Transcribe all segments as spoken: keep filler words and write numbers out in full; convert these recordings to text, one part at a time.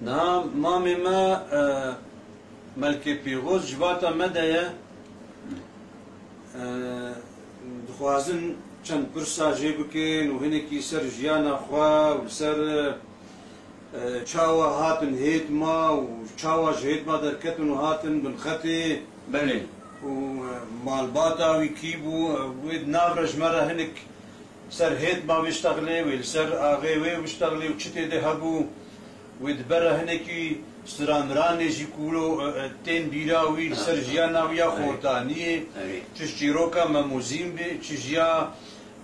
Niha mamê me, e, Melkê Pîroz ji vata me de ye. E, dixwazin çend pirsa jê bikin û hinekî ser jiyana xwe û li ser, e, çawa hatin hêtma û çawa ji hêtma derketin û hatin bin xetê. Belê. Û, e, malbata wî kî bû, e, wê di nav re ji me re hinek ser hêtma biştexilê, wê li ser axê wê biştexilê û çi tê de hebû, wê di ber re hinekî stramiranê jî ku wilo, e, e, tên bîra wî li ser jiyana wî ya xortaniyê, çi ji çîroka Mem û Zîn bê, çi ji ya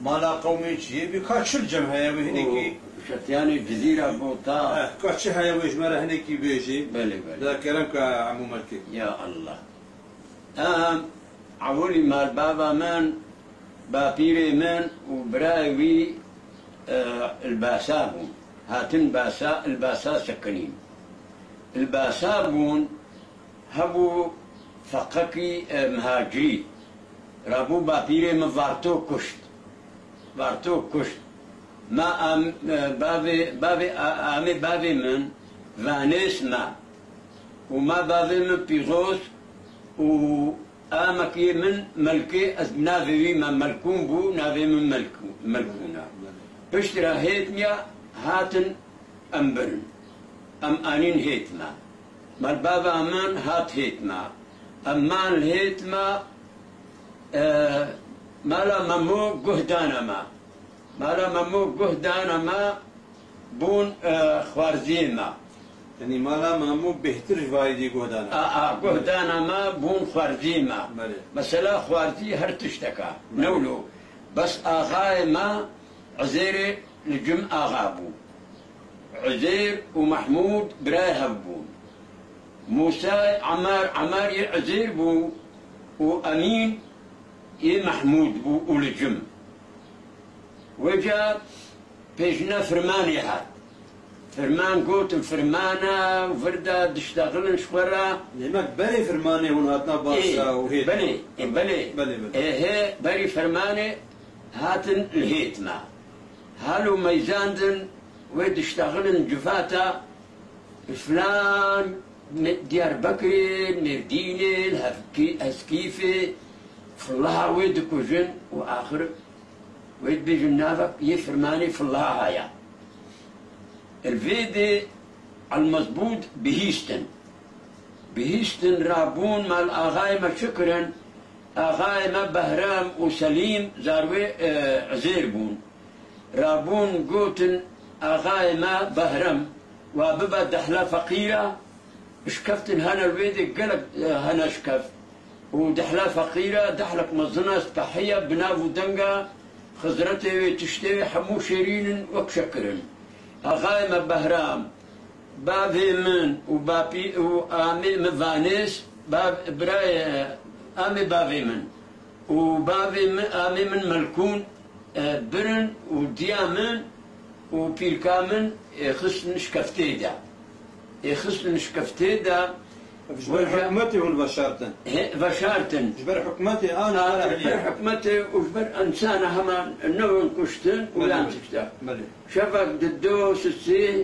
mala qewmê çi yê bê, ka çi li cem heye wê hinekî. Û şetiyanê Cizîra Bota. Eh, ka çi heye wê ji me re hinekî bêjê. Belê, belê. Da kerem ka Emû Melkê. Ya Allah. Em, ewilî malbava min, bapîrê min û birayê wî, e, li Basa bûn. Hatin Basa, li Basa sekinîn. Li Basa bûn, hebû feqekî, e, mihacirî. Rabû bapîrê min Varto kuşt. Varto kuşt. Ma am, e, bavê, bavê, a, amê bavê min Vanês ma. Û ma bavê min Pîroz û amekiyê min Melkê, ez navê wî me Melkûn bû, navê min Melkû-, Melkûn e. Piştre hêtmiya hatin em birin. Em anîn hêtma. Malbava min hat hêtma. Em man hêtma, e, mala Memo guh dana me. Mala Memo guh dana me bûn, e, xwarziyê me. Yanî mala Memo bêhtir ji vayî dî guh dana. A, a, guh dana me bûn xwarziyê me. Belê. Mesela xwarzî her tiştek e. Belê. Ne wilo. Bes axayê me Uzêrê li Cim axa bû. Uzêr û Mehmûd birayê hev bûn. Mûsayê Emar, Emar yê Uzêr bû û Emîn yê Mehmûd bû û li Cim. Wê ca pêşîna firmanê hat. Firman gotin, firmana, vir da diştexilin ji xwe re. Demek berê firmanê hûn hatina Basa û hêt. Belê, e, belê. Belê, belê. E, hê, berî firmanê hatin li hêt me. Hal û meyzandin wê diştexilin civata filan me-, Diyarbekirê, Mêrdînê, Hevkî-, Heskîfê, filaha wê dikujin û axir wê dibêjin navek yê firmanê filaha haya. Li vê dê Elmezbûd bihîstin. Bihîstin rabûn mal axayê me çi kirin? Axayê me Behram û Selîm zarwê, e, Uzêr bûn. Rabûn gotin, axayê me Behrem, wa bibe dehla feqîra, şikeftin hene li wê dê gelek, e, hene şikeft. Û dehla feqîra, dehlek mezin e, spehiya, bi nav û denga, xizretê wê, tiştê wê hemû şêrîn in, wek şekir in. Axayê me Behram, bavê min û bapî-, û amê min Vanês, bav-, birayê amê bavê min û bavê min, amê min Melkûn, e, birin û diya min û pîrka min, e, xistin şikeftê de. Ê xistin şikeftê de. Ji ber hikûmetê hûn veşartin. He, veşartin. Ji ber hikûmetê an. A, ji ber hikûmetê û ji ber insana hema newin kuştin û yan tişta. Belê. Şevek di do sisê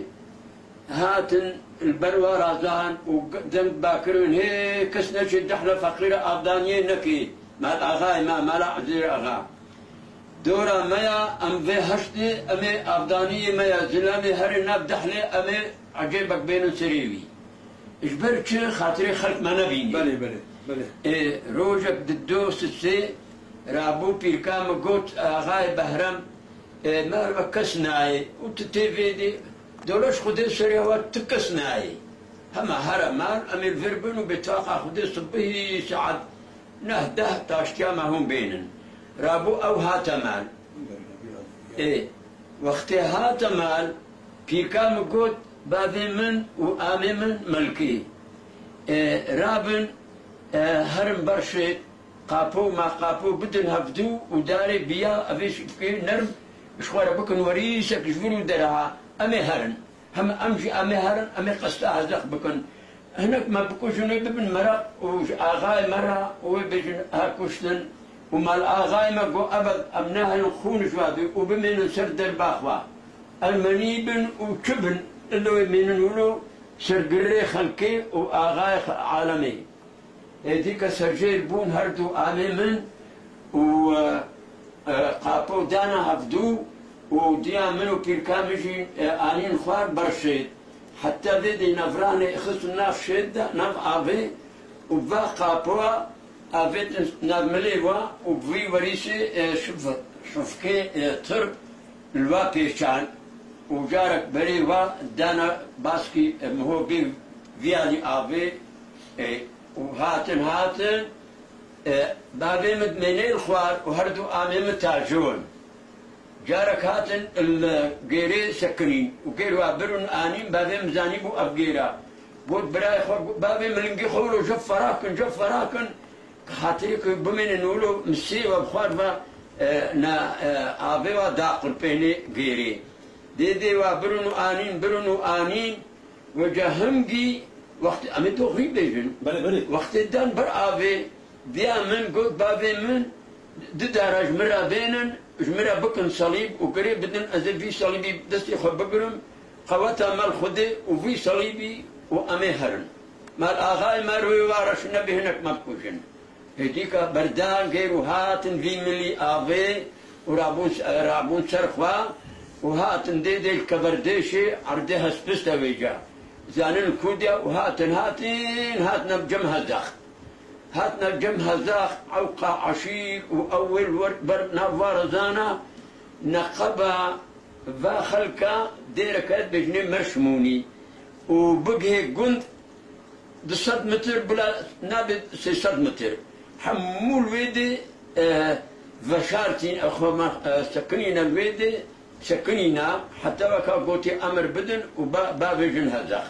hatin li ber wa razan û deng bakirin, hê kes neçê dehla feqîra avdaniyê nekê. Mal axayê me, mala Uzêr axa. Dora me ya, em vê heştê, em ê avdaniyê me ya zilamê herê nav dehlê, em ê ecêbek bênin serê wî. Ji ber çi? Xatirê xelk me nebînî. Belê, belê, belê. Ê, rojek di do sisê rabû pîrka min got, Axayê Behrem, ê, me her ve kes nayê û tu tê vê dê, dewle ji Xwedê serê we tu kes nayê. Hema here mal, em ê li vir bin û bê taqa Xwedê sibihî saet neh deh taştiya me hûn bênin. Rabû ew hate mal. Ê, wextê hate mal, pîrka min got, bavê min û amê min Melkê. Ê, rabin, e, herin ber şêt, qapo ma qapo bidin hevdû û darê biya, evê şifkê nerm, ji xwe re bikin werîsek ji vir û dera, em ê herin. Hem em jî em ê herin, em ê qesta hezex bikin. Hinek me bikujin, wê bibin meraq û ji axayê me re û wê bêjin, ha kuştin. Û mal axayê me got, ebed em neherin xûn ji we bê û bimênin ser derba xwe. Ermenî bin û çi bin, illa wê mênin wilo, Sergirê xelkê û axayê alemê. Êdî ke serjêr bûn her du amê min û, e, e, qapo dana hevdû û diya min û pîrka min jî, e, anîn xwar ber şêd. Heta vê dê nav ranê xist nav şêd de, nav avê û va qapoa avêtin nav milê wa û bi vî werîsê, e, şif-, şifkê, e, tir li wa pêçan û carek berê wa dana baskî, e, miho bê viyalî avê, e, û hatin, hatin, e, bavê min mênê li xwar û her du amê min tajon. Carek hatin li gêrê sekinîn û gêr wa birûn anîn, bavê min zanîbû ev gêra. Got birayê xwe, got, bavê min lingê xwe wilo jef ferakin, jef ferakin. Xatirê ku bimênin wilo misê we bi xwe re ve, e, na, e, avê wa da qurpênê gêrê. Dê dê wa birûn û anîn, birûn û anîn, we ca hingî wextê, em ê doxî bêjin. Belê, belê. Wextê dan ber avê, diya min got, bavê min, di dara ji min re bênin, ji min re bikin salîb û girê bidin, ez ê vî salîbî destê xwe bigirim, qeweta me li Xwedê û vî salîbî û em ê herin. Me li axayê me rûyê wa re şûne bê hinek me bikujin. Êdîka berdan gêr û hatin vî milî avê û rabûn, rabûn ser xwe û hatin dê dê li keverdêşê erdê hespiste wê ca. Zanin li ku diya û hatin, hatin, hatine bi cem hezax. Hatine cem hezax, ewqa eşîr û ew wê li wer ber nav wa re zana, neqeba va xelka dêreke dibêjinê Merşmûnî û bigihê gund du sed metir bila nabe sê sed metir. Hemû li wê dê, e, veşartîn, e, xwe me, e, sekinîne li wê dê, sekinîna, heta weka gotî emir bidin û ba-, bavêjin hezax.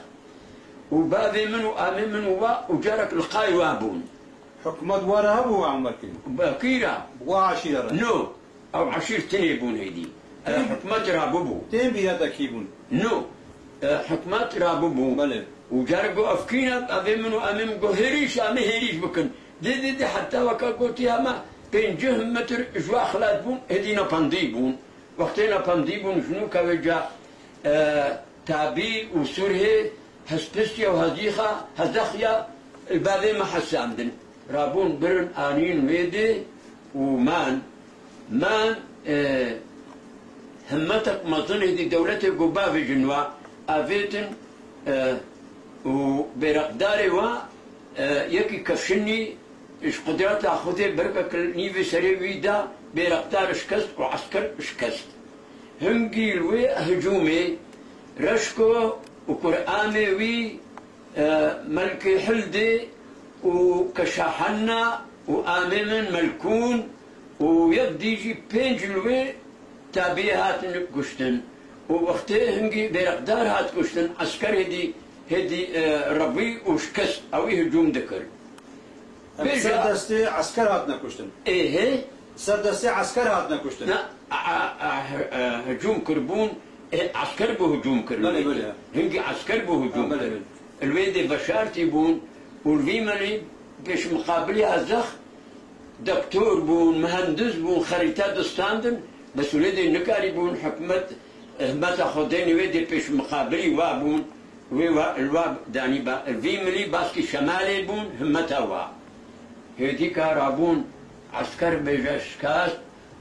Û bavê min û amê min û wa û carek liqay wa bûn. Hikûmet wa re hebû, Emer Kerîm? Bi kî re? Bi wa eşîre re? No. Ew eşîr tinê bûn hêdî. E, hikûmet rabûbû. Tên bîra te kî bûn? No. E, hikûmet rabûbû. Belê. Û carek got, ev kî ne? Bavê min û amê min got, hêrîş, em ê hêrîş bikin. Dê, dê, dê, heta weka gotî hema pêncî metr ji wa xilas bûn, hêdî napandî bûn. Wextê napandî bûn, ji nûka wê ca, e, tabî û sûrhê hespistî û hezîxa, hezexiya li bavê me hesandin. Rabûn birin anîn wê dê û man, man, e, himmetek mezin hêdî dewletê ku bavêjin wa avêtin, e, û bêreqdarê wa, e, yekî kefşinî ji qudreta Xwedê bervek li nîvê serê wî da, bêreqdar şikest û esker şikest. Hingî li wê hicûmê reşko û kur'amê wî, e, Melkê Hildê û Keşahenna û amê min Melkûn û yek dî jî pênc li wê tabî hatin kuştin. Û wextê hingî bêreqdar hat kuştin, esker hêdî, hêdî, e, revî û şikest ewî hicûm dikir. Em ser destê esker hatine kuştin. Ê, hê? Ser destê esker hatine kuştin. Na, a, a, a, e, hicûm kiribûn, ê, esker bû hicûm kir. Belê, belê. Hingî esker bû hicûm kir. Ha, belê, belê. Li wê dê veşartî bûn û li vî menî pêşmiqabilî hezex doktor bûn, mihendis bûn, xerîte distandin, bes wê dê nikarîbûn hikûmet, himeta xwe dênê wê dê pêşmiqabilî wa bûn. Wê wa, li wa danî ba, vî milî baskî şemalê bûn, himmeta wa. Hêdîka rabûn, esker bêje şikast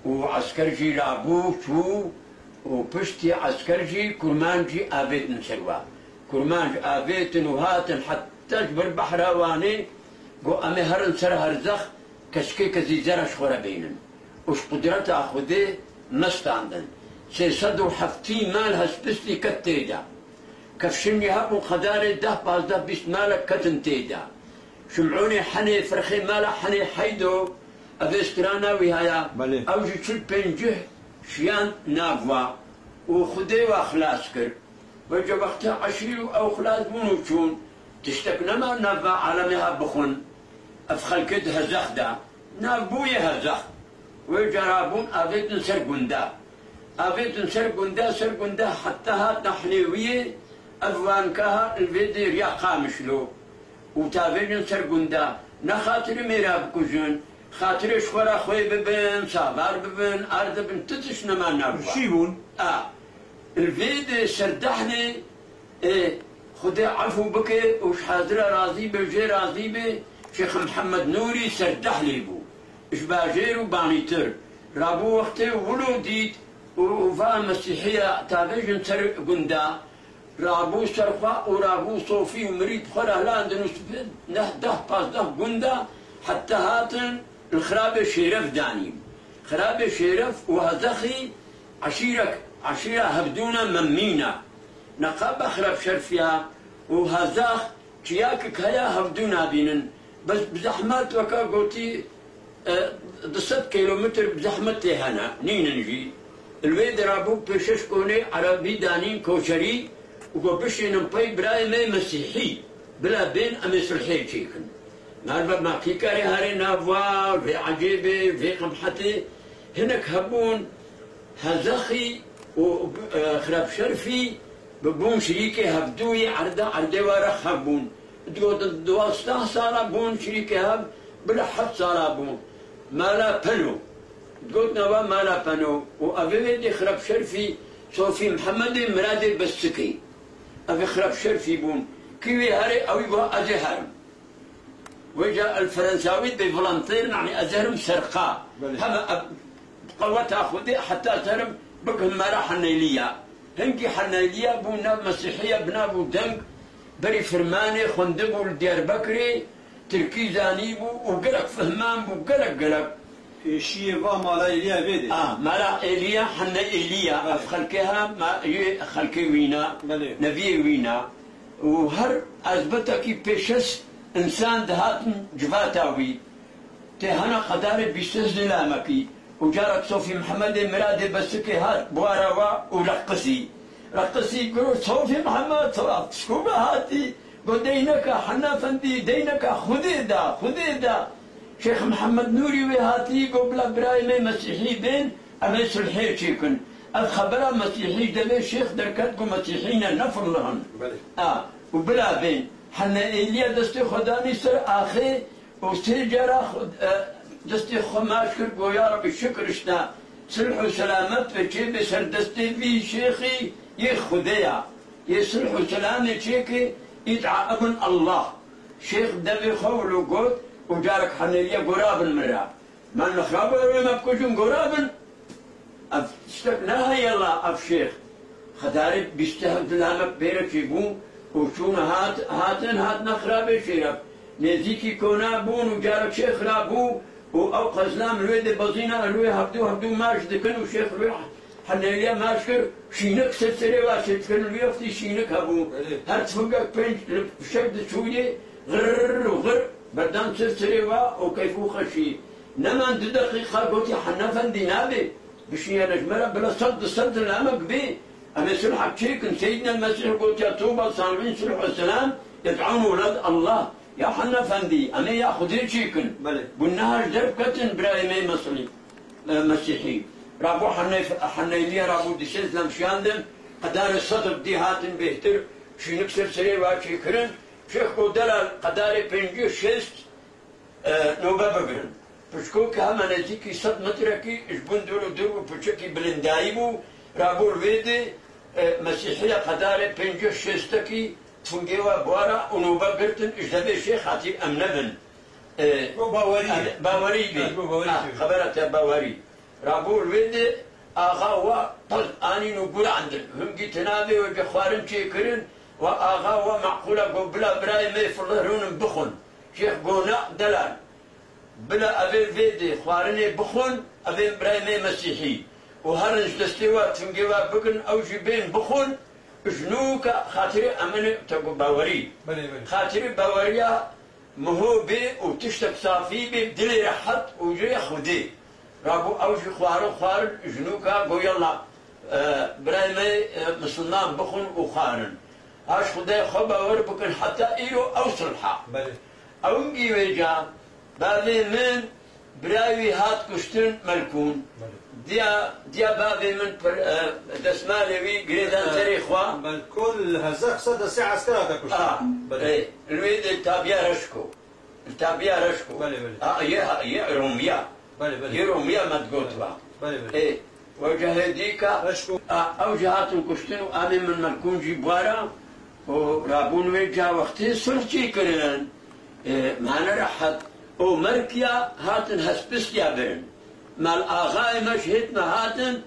û esker jî rabû, çû û piştî esker jî kurmancî avêtin ser wa. Kurmanc avêtin û hatin heta ji ber behra Wanê, got, em ê herin ser herzex, keşkê kezî zera ji xwe re bînin. Û ji qudreta Xwedê me standin. Sê sed û heftî mal hespistî ket tê de. Kefşinî hebû qedarê deh, pazdeh, bîst malek ketin tê de. Şimûnê Henê, firxê mala Henê Heydo, ev ê strana wî haya, Belê. Ew jî çil pêncih şiyan nav wa û Xwedê wa xilas kir. Wece wextê eşîr û ew xilas bûn û çûn, tiştek nema nav va alemê ha bixwin. Ev xelkê di hezex de, nav bûye hezex. Wê cara bûn avêtin ser gunda. Avêtin ser gunda, ser gunda heta hat Nehnêwiyê, ev wanka ha li vê dê riya Qamişlo. Û tavêjin ser gunda, ne xatirê mêra bikujin, xatirê ji xwe re xwê bibin, savar bibin, ard bibin, ti tişt nema nav wa. Şî bûn. A, li vê dê serdehnê, ê, Xwedê efû bike û ji hazira razî be, jê razî be, Şêx Mihemed Nûrî ser Dehlê bû. Ji bajêr û banîtir. Rabû wextê wilo dît û, û va Mesîhiya tavêjin ser gunda. Rabû ser xwe û rabû sofî û mirîd xwe re hilandin û sp-, neh, deh, pazdeh gunda heta hatin li Xirabê Şêref danîn. Xirabê Şêref û Hezexî eşîrek, eşîra hevdûna Memmîna. Neqaba Xirab Şerfiya û Hezex çiyakek heye hevdû nabînin. Bes bi zehmet weke gotî, e, du sed kîlometr bi zehmet tê hene, nînin jî. Li wê de rabû pêşeş konê erebî danîn koçerî û got bişînin pey birayê me mesîhî. Bila bên em ê sulhê çêkin. Merve ma kî karê herê nav wa, vê ecêbê, vê qebhetê. Hinek hebûn, Hezexî û, e, Xirab Şerfî bibûn şirîkê hevdû yê erde, erdê wa rex hebûn. Digotin duwazdeh sala bûn şirîkê hev, bila heft sala bûn. Mala Peno. Digotin eva Mala Peno. Û evê wê dê Xirab Şerfî, Sofî Mihemedê Miradê Bestikê. Evê Xirab Şerfî bûn. Kî wê herê, ewî va ez ê herim. Wêca el Ferensawî bê volonter, yanî ez herim serqa. Belê. Heme ev qeweta Xwedê heta ez herim bikim mera Heneyliya. Hingî Heneyliya bû nav Mesîhiya bi nav û deng, berî firmanê xwendibû li Diyarbekirê, tirkî zanîbû û gelek fihman bû, gelek, gelek. Pêşiyê va mala Êliya vê de. Ah, mala Êliya, Henne Êliya, Belê. Ev xelkê ha, ma, yê xelkê wîna, Belê. Neviyê wîna. Û her ezbetekî pêşes însan dihatin civata wî. Tê hena qedarê bîst zilamekî û carek Sofî Mihemedê Miradê Besikê hat buwara wa û reqisî. Reqisî giro Sofî Mihemed, çiku be hatî? Got deyneka Hena Efendî, deyneka Xwedê da, Xwedê da. Şêx Mihemed Nûrî wê hatî, got bila birayê me Mesîhî bên, em ê sulhê çêkin. Ev xebera Mesîhî ji devê şêx derket, got Mesîhî ne, nefirlihin. Belê. A, û bila bên. Hene Êliya destê xwe danî ser axê û sê cara xwe, e, destê xwe maç kir, got ya Rebî şikir işte, sulh û selamet ve çêbe ser destê vî şêxî yê Xwedê ya. Yê sulh û selamê çêke, îd'a ibn Allah. Şêx devê xwe wilo got û carek Henêliye gora bin min re. Me nexrab e, me bikujin gora bin. Ev tiştek neheye la ev şêx. Xedarê bîst hevdilamek bêrekî bû û çûne hat, hatin, hatine Xirabê Şêref. Nêzîkî kona bûn û carek şêx rabû û ew qezlam li wê dê bezîna, li wê hevdû, hevdû marş dikin û şêx li wê Henêliya marş kir, şînik ser serê wa çêdikirin, li wê wextî şînik hebû. Belê. Her tifingek pênc li fişek diçûyê, xirr û xirr, berdan ser serê wa û keyf û xweşî. Neman du deqîqa gotî, Hene Efendî, nabê, bişîne ji me re bila sed du sed zilamek bê, em ê sulhek çêkin. Seyyidina Mesîh gotiya, Tuba sahibin sulh ve selam, yed'ûn welad Allah. Ya Hene Efendî, em ê ya Xwedê çêkin. Belê. Bûn niha ji derb ketin birayê me Mesîhî. E, Mesîhî. Rabû Hene-, Heneyliye rabû dişê zilem şiyandin, qedarê sedr dî hatin bêhtir, şînik ser serê wa çêkirin. Şêx got, delal, qedarê pêncî şêst, e, nobe bigirin. Piçkokî hema nêzîkî sed metrekî ji bin dûr û dûr û piçekî bilindayî bû, rabû li wê dê, e, Mesîhiya qedarê pêncî şêstekî tungê we buwara û nobe girtin, ji devê şêx hatî em nebin. E, Bo bawerî em ye. Bawerî bê. Evet, bo bawerî Ah, çêbû. Xebera te bawerî. Rabû li wê dê axa we pez anîn û gurandin. Hingî tinavê we xwarin çêkirin, we axa we meqûla got, bila birayê me filihrûnin bixwin. Şêx got, na, delal. Bila evê vê dê xwarinê bixwin, evê birayê me Mesîhî. Û herin ji destê we, tungê we bigin, ew jî bên bixwin, ji nûka xatirê emine te got bawerî. Belê, belê. Xatirê baweriya Miho bê û tiştek safî bê, dilê rehet û cihê Xwedê. Rabû ew jî xwarin xwarin, ji nûka got, yalla, e, birayê me, e, misilman bixwin û xwarin. Haş Xwedê xwe bawer bikin, heta îro ew silha. Belê. Ewingî wê ca, bavê min, birayê wî hat kuştin Melkûn. Belê. Diya, diya bavê min pir, e, desmalê wî girêdan serê xwe. Belkûn li Hezek sed û sê esker hate kuştin. Ah, Belê. E, li wê de tabiya reşko. Li tabiya reşko. Belê, belê. Ha, yê, ha, yê Romiya. Belê, belê. Yê Romiya me digot va. Belê, belê. E, we cehê dîka, Reşko. A, ew jî hatin kuştin û amê min Melkûn jî buwara. û rabûn wê ca wextê sulh çêkirin. E, mane rehet. Û merkiya hatin hespisiya birin. Mal axayê me ji hêt me hatin,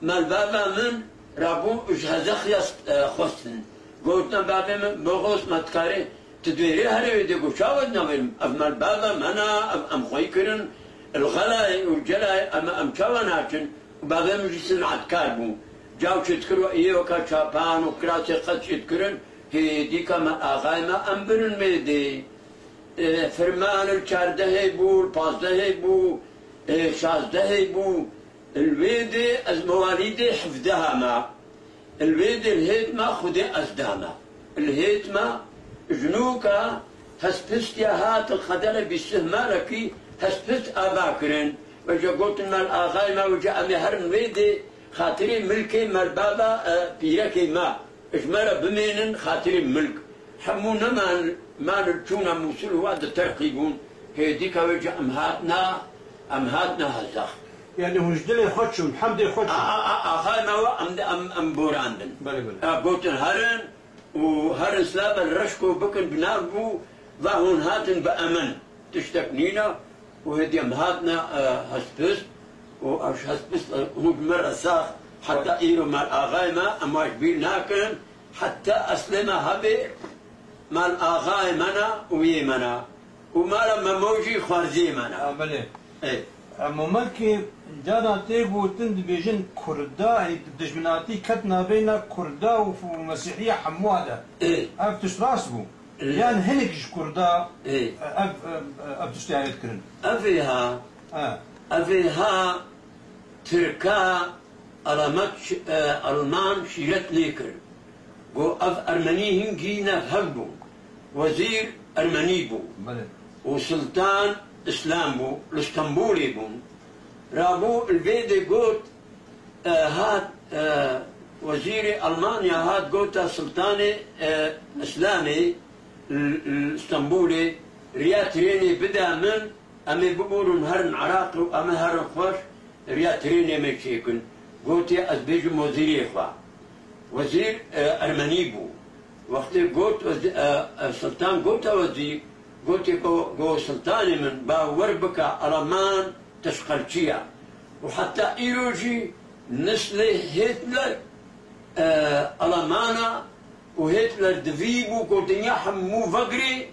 mal bava min rabû ji hezexiya, e, xwestin. Gotina bavê min, Boxos, me dikarê tu dwêrê herê wê dê, got, çawa ez navêrim? Ev mal bava me na, ev em xweyî kirin, li xelayê û celayê em, em çawa naçin? Û bavê min jî sinetkar bû. Caw çêdikir û iyê weka çapan û kirasê qet çêdikirin, hê dîka me axayê me em birin wê dê. E, firman li çardehê bû, li pazdehê bû, e, şazdehê bû. Li wê dê ez mewalîdê hevdeha me. Li wê dê li hêt me Xwedê ez dame. Li hêt me ji nûka hespisiya hatin xedere bîsih malekî hespis ava kirin. Wece gotin me li axayê me, wece em ê herin wê dê xatirê milkê me li bava, e, pîrekê me. Ji me re bimênin xatirê milk. Hemû neman, man çûna Mûsil wa di terqî bûn. Hê dîka wê ca em hatna, em hatna Hezex. Yani hûn ji dilê xwe çûn, hemdê xwe A, çûn. a, a, axayê me wa em, em, em borandin. Belê, belê. A, gotin herin û herin silav reşko bikin bi nav bû, va hûn hatin bi emin. Tiştek nîne û hêdî em hatine, e, hespist û ev ji hespist, e, hûn ji me re sax heta îro mal axayê me, em wa ji bîr nakin, heta eslê me hebê mal axayê me ne û yê me ne û mala Memo jî xwarziyê me ne. Ha, belê. Ê. Emo merkê cara tê gotin dibêjin Kurda, ê dijminatî ket navêna Kurda û f-, û Mesîhiya hemûa de. Ê. Ev tişt rast bû? Ê. Yan hinek ji Kurda Ê. ev, ev, ev tiştê heye dikirin? Evê ha, Ha. evê ha Tirka alamet ş-, e, Alman şîret lê kir. Got, ev Ermenî hingî ne hev bûn. Wezîr Ermenî bû. Belê. Û Sultan Îslam bû, li Stenbolê bûn. Rabû li vê de got, e, hat, e, wezîrê Almanya hat gota Sultanê, e, Îslamê li, li Stenbolê, riya trênê bide min, em ê biborin herin Iraq û em ê herin xweş, riya trênê me çêkin. Gotiye, ez bêjim wezîrê xwe. Wezîr, e, Ermenî bû. Wextê got, wezî-, e, e, Sultan gota wezîr, gotiye, go, go Sultanê min, bawer bike, Alaman teşqelçî ye. Û heta îro jî nislê Hitler, e, Alaman e, û Hitler di vî bû ku dinya hemû vegirê,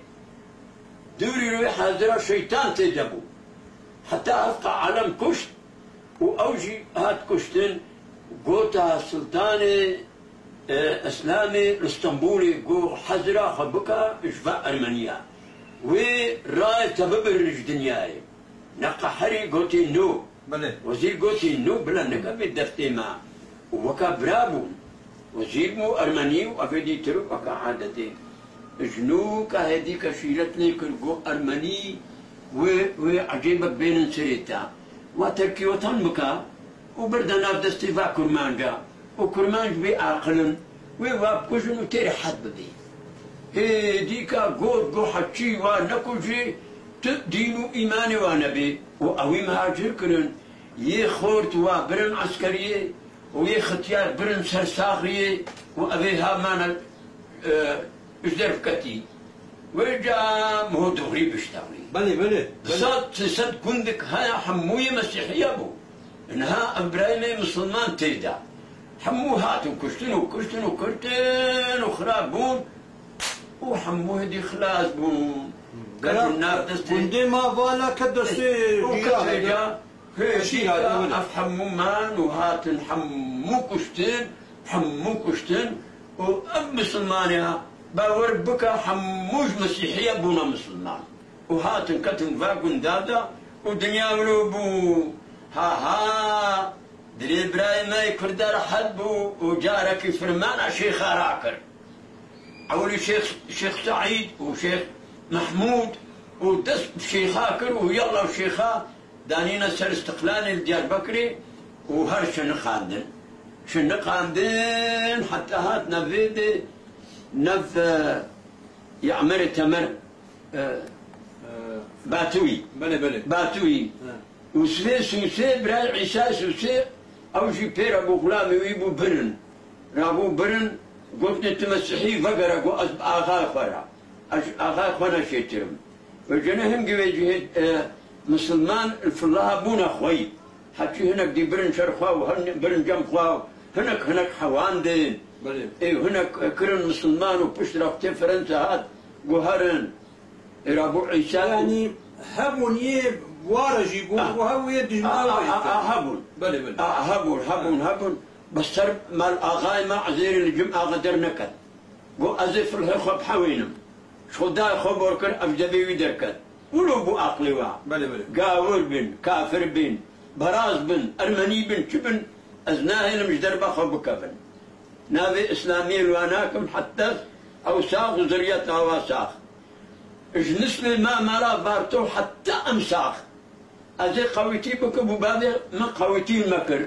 dûrî wê hazira şeytan tê de bû. Heta hevqa alem kuşt û ew jî hat kuştin, gota Sultanê, e, Îslamê li Stenbolê got, hazira xwe bike ji va Ermeniya. Wê rayê te bibirin ji dinyayê. Ne qeherî gotî no. Belê. Wezîr gotî no, bila nekeve deftê me. Û weka bira bûn. Wezîr bû Ermenî û evê dîtir weka adetê. Ji nû ka hêdî ke şîret lê kir, got Ermenî wê, wê ecêbek bênin sirê te. Wa terkî wetan bika û birde nav destê va kurmanca. Û kurmanc bê aqilin, wê wa bikujin û tê rehet bibê. Hê dîka got, got heçî wa nekujê, tu dîn û îmanê wa nebê. Û ewî mihacir kirin. Yê xort wa birin eskeriyê û yê xitiyar birin ser saxiyê û evê ha mane, e, ji derfketî. Wê ca miho dixwî biştexlî. Belê, belê, belê. Sed, sê sed gundik haya hemû yê mesîhiya bû. Niha ev birayê me misilman tê de. Hemû hatin kuştin û kuştin û kuştin û xirab bûn û hemû hêdî xilas bûn. Ketin nav destê. Gundê ma vala ke destê Û cîran. Ketê ca, hê Şî dîka hadi, bûne. Ev hemû man û hatin hemû kuştin, hemû kuştin û ev misilmane ha, bawer bike hemû ji mesîhiye bûne misilman. Û hatin ketin va gunda de û dinya wilo bû. Ha ha, dilê birayê me yê Kurda rehet bû û carekî firmana şêxa rakir. Ewilî Şêx, Şêx Seîd û Şêx Mehmûd û dest bi şêxa kir û yalla şêxa danîne ser Îstiqlalê li Diyarbekirê û her şiniqandin. Şiniqandin heta hat nevê de nev, e, ya Emerê Temer, e, E, Batûyî. Belê, belê. Batûyî. He. Û Sibê Sûsê, birayê Îsa Sûsê, ew jî pê re bû, xulamê wî bû birin. Rabû birin, Gotinê tu mesihî vegere, got ez bi axayê xwe re. Ez ji axayê xwe neşêtirim. Ve cene hingî vê cihê, e, misilman li filaha bûna xweyî. Heçî hinek dî birin şer xwe û hin-, birin cem xwe û hinek hinek hewandin. Belê. Ê hinek, e, kirin misilman û pişt re tê Fransa hat guherin. Ê Rabû Îsa. Yanî hebûn yê ware jî bûn, ah, û hebû yê dijmar, ah, ware jî, ah, ah, hebûn. Belê, belê. Ah, hebûn, hebûn, hebûn. Bi ser mal axayê me Ezêrê li cim axa derneket. Got, "Ez ê filhê xwe bihewênim." Ji xwe dayê xwe bor kir, ev devê wî derket. Wilo bû aqlê we. Belê, belê. Gawir bin, kafir bin, beraz bin, ermenî bin, çi bin, ez nahêlim ji derba xwe bikevin. Navê Îslamiyê li we nakim, heta ew sax û zuriyeta we sax. Ji nislê me mala Varto heta em sax. Ez ê qewîtî bikim û bavê min qewîtî me kir.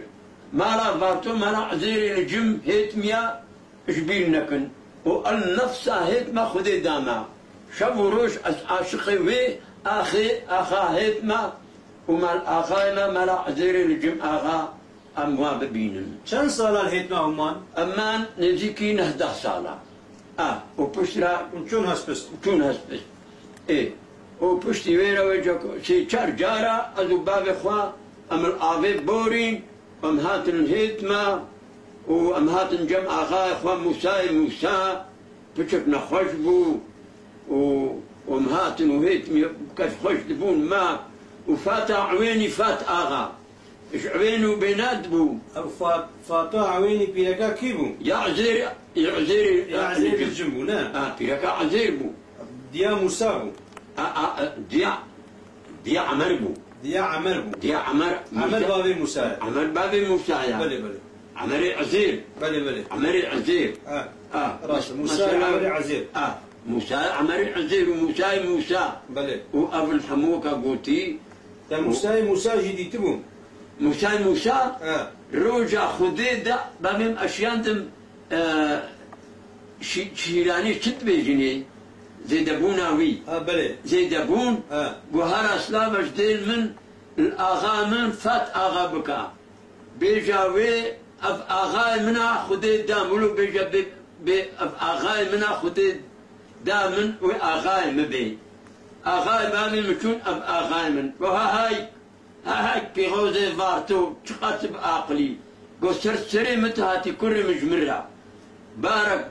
Mala Varto, mala Ezêrê li cim hêtmiya ji bîr nekin. Û el nefsa hêtma Xwedê da me. Şev û roj ez aşiqê wê axê, axa hêtma û mal axayê me, mala Ezêrê li cim axa. Em wa bibînin. Çend sala li hêtma hûn man? Em man nêzîkî nehdeh sala. A, û pişt re çûn hespist. Çûn hespist. Ê, û piştî wê re wê ceko-, sê çar cara ez û bavê xwe em li avê borîn, em hatin hêtma û em hatin cem axayê xwe Mûsayê Mûsa. Piçek nexweş bû û, û em hatin û hêt mi kes xweş dibûn me û Fata Ewênî Fat Axa. Ji Ewên û Bênat bû. Ev Fat-, Fata Ewênî pîreka kî bû? Ya Ezêr, ya Ezêr, ya Ezêr Cim bû, ne? Ha, pîreka Ezêr bû. Diya Mûsa bû. A, a, a, diya, diya Emer bû. Diya Emer bû. Diya Emer, Emer Mûsa. Bavê Mûsa ye. Emer bavê Mûsa ye. Belê, belê. Emerê Ezêr. Belê, belê. Emerê Ezêr. Ha. Ha. Rast. Mûsa, mesela, Emerê Ezêr. Ha. Mûsa Emerê Ezêr û Mûsayê Mûsa. Belê. Û ev li hemûka gotî. Te Mûsayê Mûsa jî dîtibû? Mûsayê Mûsa, ha, roja Xwedê de bavê min eşiyandim, e, şî-, şîranî çi dibêjinê? Zêdebûna wî. Ha, belê. Zêdebûn, ha, guhara slava ji dêl min, li axa min Fat Axa bika. Bêja wê, ev axayê min a, Xwedê da min, wilo bêje bê, bê, ev axayê min a, Xwedê da min, wê axayê min bê. Axayê bavê min çûn, ev axayê min. Go ha hay, ha hay, pîxozê Varto, çiqas bi aqilî. Go ser serê min tu hatî kurê min ji min re. Barek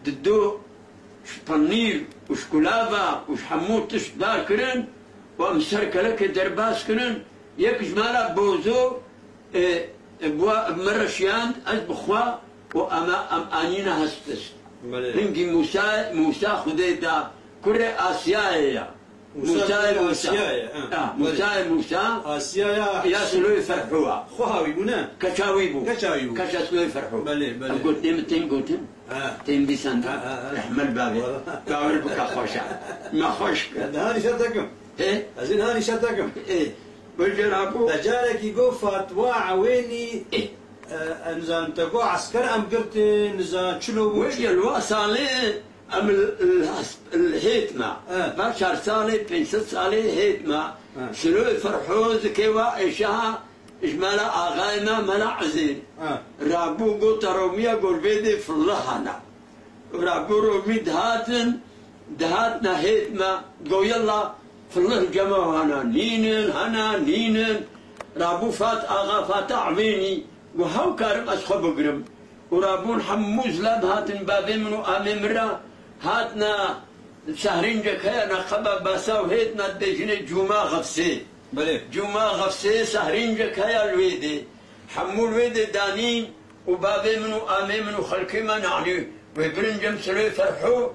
Dido ji penîr û ji kulava û ji hemû tişt dar kirin û em ser kelekê derbas kirin. Yek ji me re bozo, e, e, bi we, bi min re şiyand, ez bi xwe û em, em anîne hespist. Belê. Hingî Mûsa, Mûsa Xwedê da, kurê Asyayê ya. Mûsa Mûsayê kurê Mûsa. Asyayê, ha. Ha, belê. Mûsayê Mûsa. Asyaya ya Siloyê Ferhû ya. Xweha wî bû, ne? Keça wî bû. Keça wî bû. Keça Siloyê Ferhû. Belê, belê. Em gotinê min tên gotin. Ha. Tên bîsand. Ha, ha, ha. Rehmet bavê. Wala. Gawir bika xweşa. Me xweş kir. Ez niha nîşa te kim. Ê? Ez ê niha nîşa te kim. Ê. Wê jê rabû. Te carekî got Fatwa Ewênî, ê, e, e, nizan te got esker em girtin, nizan çilo bû. Wê jê li wa salê em li, li, li hêt me. E. Va çar salê, pênc sed salê hêt me. E. Siloyê Ferhû zikê wa êşa ji mala axayê me, mala Ezê. E. Rabû got te romiya gorvê dê fillihana. Rabû romî dihatin, dihatna hêt me, go yella, filih cema hana nînin, hana nînin. Rabû Fat Axa, Fata Ewênî, go hew karim ez xwe bigirim. Û rabûn hemû zilam hatin bavê min û amê min re, hatna Sehrîncek heye, neqeba Basa û hêtna dibêjinê Cûma Xefsê. Belê. Cûma Xefsê sehrîncek heye li wê dê. Hemû li wê dê danîn. Û bavê min û amê min û xelkê me nanî wê birin cem Silê Ferhû,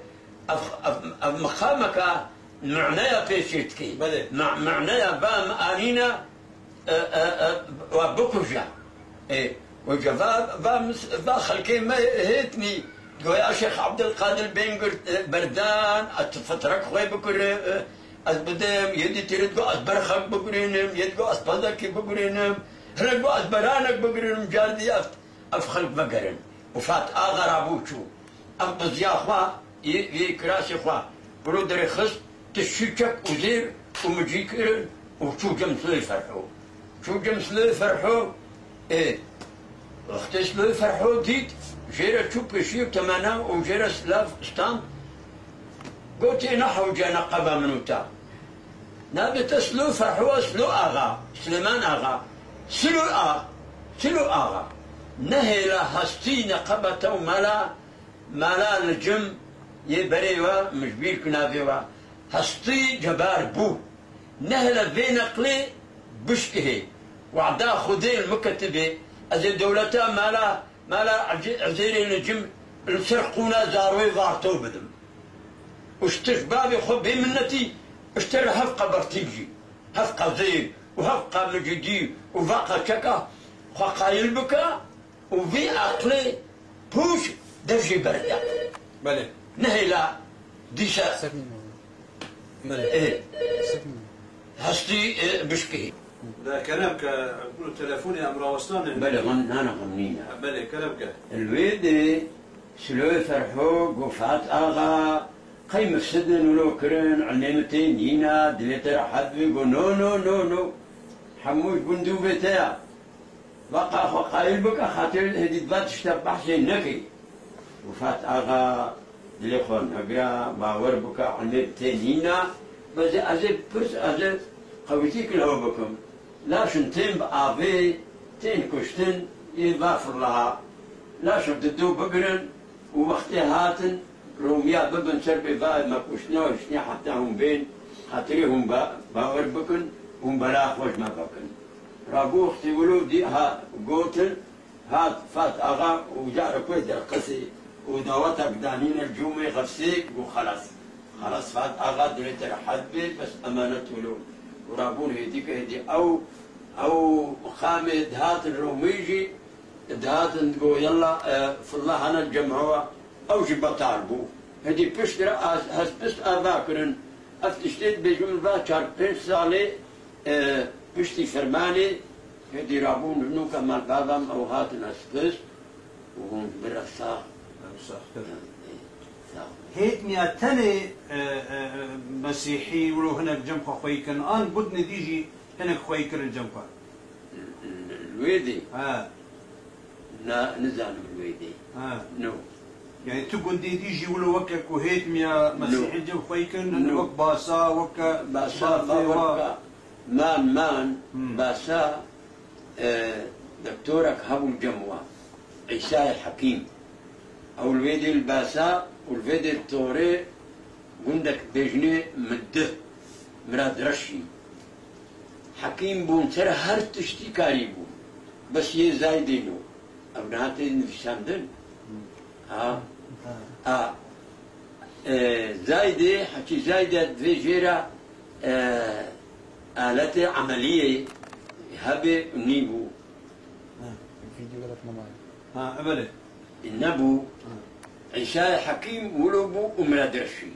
ev, ev, ev miqameka mi'neya pêşê dikê. Belê. Mi-, mi'neya va min anîne, e, e, e, wa bikuje. E, û ce va, va mis-, va xelkê me hêtnî, goya Şêx Abdulkadir bên girt, e, berdan, ez tu fitrek xwe bikure, e, ez bidim, yê dî tîrit got ez berxek bigurînim, yê dî got ez pezekî bigurînim, hinek got ez beranek bigurînim, car dî ez Ev xelk vegerin. Û Fat Axa rabû çû. Ev qiziya xwe, yê, yê kirasê xwe, biro derê xist, tiştî çek û zêr û micî kirin û çû cem Silê Ferhû. Çû cem Silê Ferhû, ê, wextê Silê Ferhû dît, Jê re çû pêşî û temena û jê re silav stand. Gotê, ne hewce ne qeba min û te. Navê te Silo Ferho, Silo Axa, Silêman Axa, Silo A, Silo Axa. Nehêla hestî ne qeba te û mala, mala li cim yê berê we, min ji bîr kir navê we. Hestî cebar bû. Nehêla vê neqlê bişkihê. Wada Xwedê li min ketibê. Ez ê dewleta mala, mala Ecê-, Ecêrê li cim li ser qûna zaroyê Varto bidim. Û ji te ji bavê xwe bê minnetî, ji te re hevqa bertîk jî, hevqa zêr û hevqa micidî û veqa çeka xwe qayil bike û vî aqlê pûç dev jê berde. Belê. Nehêla dîse Belê. ê, hestî, ê, bişkihî. De kerem ke, bunu telefonê em rawestane. Belê, xan nana xan nîne. Belê, kerem ke. Li wê de Siloyê Ferho got, Fat Axa, qey mifsidin wilo kirin, ilmê min tê nîna, dilê te rehet bi, got, no, no, no, no. Hemû ji bin dûvê te ya. Veqa xwe qayil bike, xatir hêdî va tişta behsê nekey. Got, Fat Axa, dilê xwe negire, bawer bike, ilmê min tê nîna. Bes ez ê pirs, ez ê qewitîk li hev bikim. Laşin tên bi avê, tên kuştin, yên va firlaha. Laşa dido bigirin û wextê hatin, romiya bibin ser pê va me kuştine û hiştine heta hûn bên, xatirê hûn ba-, bawer bikin, hûn bela xwe ji me vekin. Rabû wextê wilo dî ha gotin, Hat Fat Axa û carek wê derqisî û dawetek danîne cûmê xefsê û xelas. Xelas Fat Axa dilê te rehet bê, bes emanet wilo. Û rabûn hêdî ke hêdî ew, ew xamê dihatin romî jî, dihatin digo, yella, e, filla hene cem hewa, ew jî betal bû. Hêdî piştre az, hespist ava kirin. Ev tiştê dibêjim va çar pênc salê, e, piştî fermanê, hêdî rabûn nûka malbavem ew hatin hespist û hûn bira sax. Em saxtir. Em, e, sax. Hêtmiya tenê, e, e, e, mesîhî wilo hinek cem xwe xwey kin, an gundê dî jî hinek xwey kirin cem xwe? Li wê dê? Ha. Na, nizanim li wê dê. Ha. No. Yani tu gundê dî jî wilo weke ku hêtmiya No. Mesîhî cem xwey kirin, No. wek Basa, weke Basa, Bafê wa. Bawerka, man, man, Hmm. Basa, e, doktorek hebû cem wa. Îsayê Hekîm. Ew li wê dê li Basa û li vê dê li Torê gundek dibêjinê Middi, Mirad Reşî. Hekîm bûn, ser her tiştî karî bû. Bes yê Zaydê no. Ev niha tê nivîsandin. Ha. Ha. A. E, Zaydê, Hecî Zaydê divê jê re, e, aletê emeliyê hebe û nîbû. Ha. Vîdeo gelek nemaye. Ha, ebelê. Nebû. Ha. Îsayê Hekîm wilo bû û Mirad Reşî.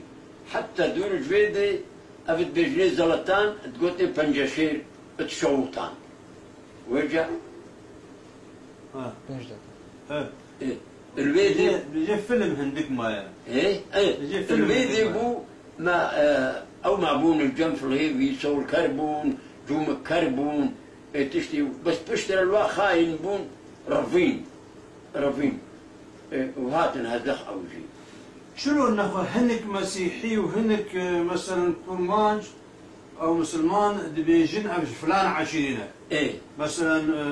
Heta dûr ji vê dê ev dibêjinê zeletan, digotin penceşêr, it şewtan. Wêca Ha. Pênc dakika. Evet. E, li wê dê Bêje, bêje film hindik maye. E, e, Bêje li film wê hindik dê maye. Bû me, e, ew me bûn cem filhêvî, solker bûn, cûmikker bûn, e, tiştî, bes piştre li wa xayîn bûn, rivîn, rivîn. E, û hatin hezdex ew jî. Çilo nexwe hinek mesîhî û hinek, e, meselen kurmanc, ew misilman dibêjin ev ji filan eşîrî ne. Ê. Meselen, e,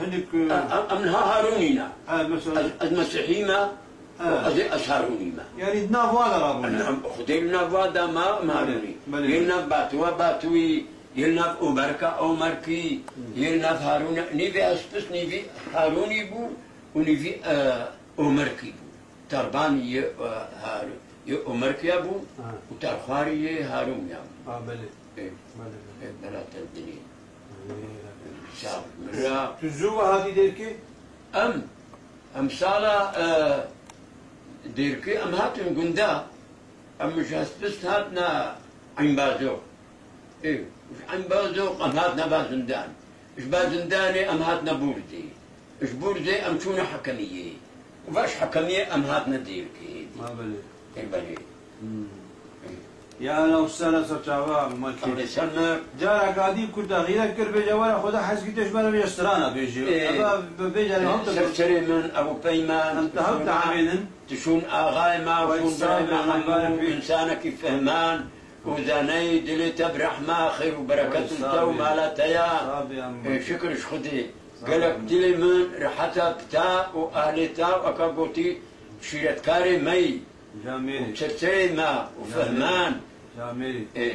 hinek, e, Em, em niha Harûnî ne. E, meselen Ez, ez mesîhî me, E. ez ê ez Harûnî me. Yani di nav wa de rabûne. Em, em, Xwedê li nav wa da me, em Harûnî. Belê. Yê li nav Batuwa Batûyî, yê li nav Omerka Omerkî, Hmm. yê li nav Harûne, nîvî Hespis, nîvî Harûnî bû û nîvî, e, Omerkî bû. Tarbanî yê, e, Har-, yê Omerkiya bû Ha. û Tarxwarî yê Harûmiya bû. Ha, belê. Ê, Belê, belê. ê, bela te dinê. Belê, belê. Sağ ol. Mira. Tu zû ve hatî Dêrkê? Em, em sala, e, Dêrkê em hatin gunda. Em ji Hespist hatine Eynbazo. Ê, ji Eynbazo em hatine Bazindan. Ji Bazindanê em hatine Bûrzê. Ji Bûrzê em çûne Hekemiyê. Û va ji Hekemiyê em hatine Dêrkê. Ha, belê. Ê, belê. Hmm. Ê. Ya hela û sela ser çava, Muhammed Xalid. Xalid Selmek. Cara gadî ku te xîret kir, bêje were, Xweda hez kî te ji me re bêje strana bêjî. Ê, Eva bêje, em te serçerê min, Ebû Peyman, em te hew diamînin. Tişûn axayê me, Xwedî şûn birayê me, hemû insanekî fehman û zaneyî dilê te bi rehma, xêr û bereketên te û mala te ya. Ê, şikir ji Xwedê. Gelek dilê min reheta bi te û ahlê te û eka gotî şîretkarê me yî. Camêrî. Û çirçirê me û fehman. Camêrî. Ê.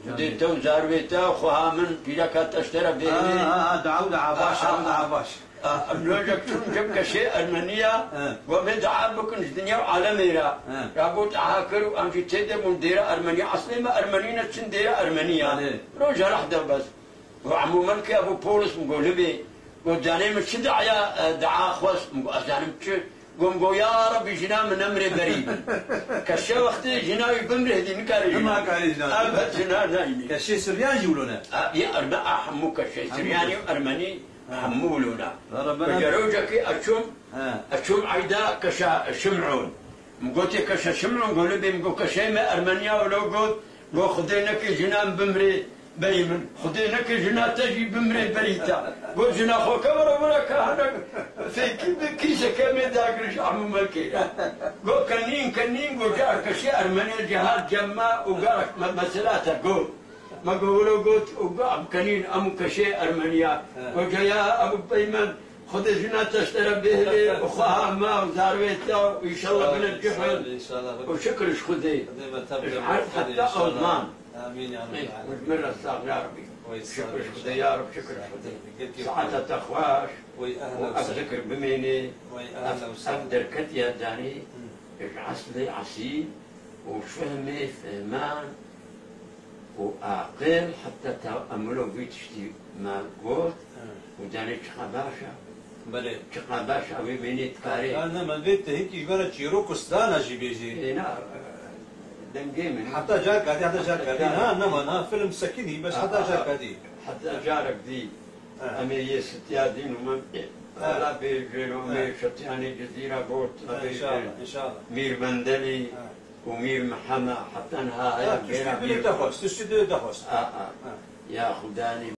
Xwedê te û zarvê te û xweha min pîreka te ji te re bêhêlê. Ha, ha, ha, daw, daw, baş, ha, daw, baş. A, em roja çûn cem keşê Ermeniya, he, got, "Vê dua bikin ji dinya û alemê re." He. Ya got, "Aha kir û em jî tê de bûn dêra Ermeniya. Eslê me Ermenî ne, çin dêra Ermeniya." Belê. Roja reh de bes. Got, "Emû Melkê Ebû Polis." Min got, "Li bê." Got, "Canê min çi daya, e, dua xwest?" Min got, "Ez zanim çi?" Got, min got, "Ya Rebî, jina min nemrê berî bin." Keşe wextê jina wî bimrê hêdî nikare jina. Nima kare jina. Elbet jina nayînî. Keşê Siryan jî wilo ne? A, ya Erme-, a, hemû keşê Siryanî û Ermenî hemû wilo ne. Valla ben Bi gerocekî ez çûm, he, ez çûm eyda keşa Şim'ûn. Min gotê keşa Şim'ûn, got, "Li bê." Min got, "Keşê me Ermeniya wilo got." Got, "Xwedê neke jina min bimrê berî min. Xwedê neke jina te jî bimrê berî te." Got, "Jina xwe ke were were ke hene fêkî bi kîseke me dagir ji Emû Melkê re." Got, "Kenîn, kenîn." Got, "Car keşê Ermenê cihad cem me û gar me mesela te." Got, "Me got wilo got." Û got, "Em kenîn, em û keşê Ermeniya." He. Got, "Ya Ebû Peyman, Xwedê jina te ji te re bêhilê û xweha me û zarvê te û înşallah bine cihil. Înşallah, înşallah. Û şikir ji Xwedê. Xwedê me tev Ji erd heta Alman. Amîn ya Rabbel Alemin. Û ji min re sax ya Rabbî. Şikir ji Xwedê ya Rab, şikir ji Xwedê. Saeta te xweş û ev zikir bimênê. Ev, ev derketiye danî ji eslê esîl û fehmê fehman û aqil heta te em wilo vî tiştî me got û danê çiqa baş e. Belê. Çiqa baş e, wê bênê dikarê. Ya ne, me vê te hikî ji me re çîrok û strana jî bêjî. Ê, na, dengê min. Heta car kadî, heta car kadî. Ha, nema, na, film sekinî, bes heta car kadî. Heta carek dî. Ha. Em ê yê sitiya dîn û me, ha, ala bêjin û me şetiyanê Cizîra got, ha, bêjin. Înşallah, înşallah. Mîr Mendelî, ha, û Mîr Mihema, heta niha haya. Ha, tu gêra stûdyoyê Mîr te xwest, tu stûdyoyê te xwest. Ha, ha. Ha. Ya Xudanî.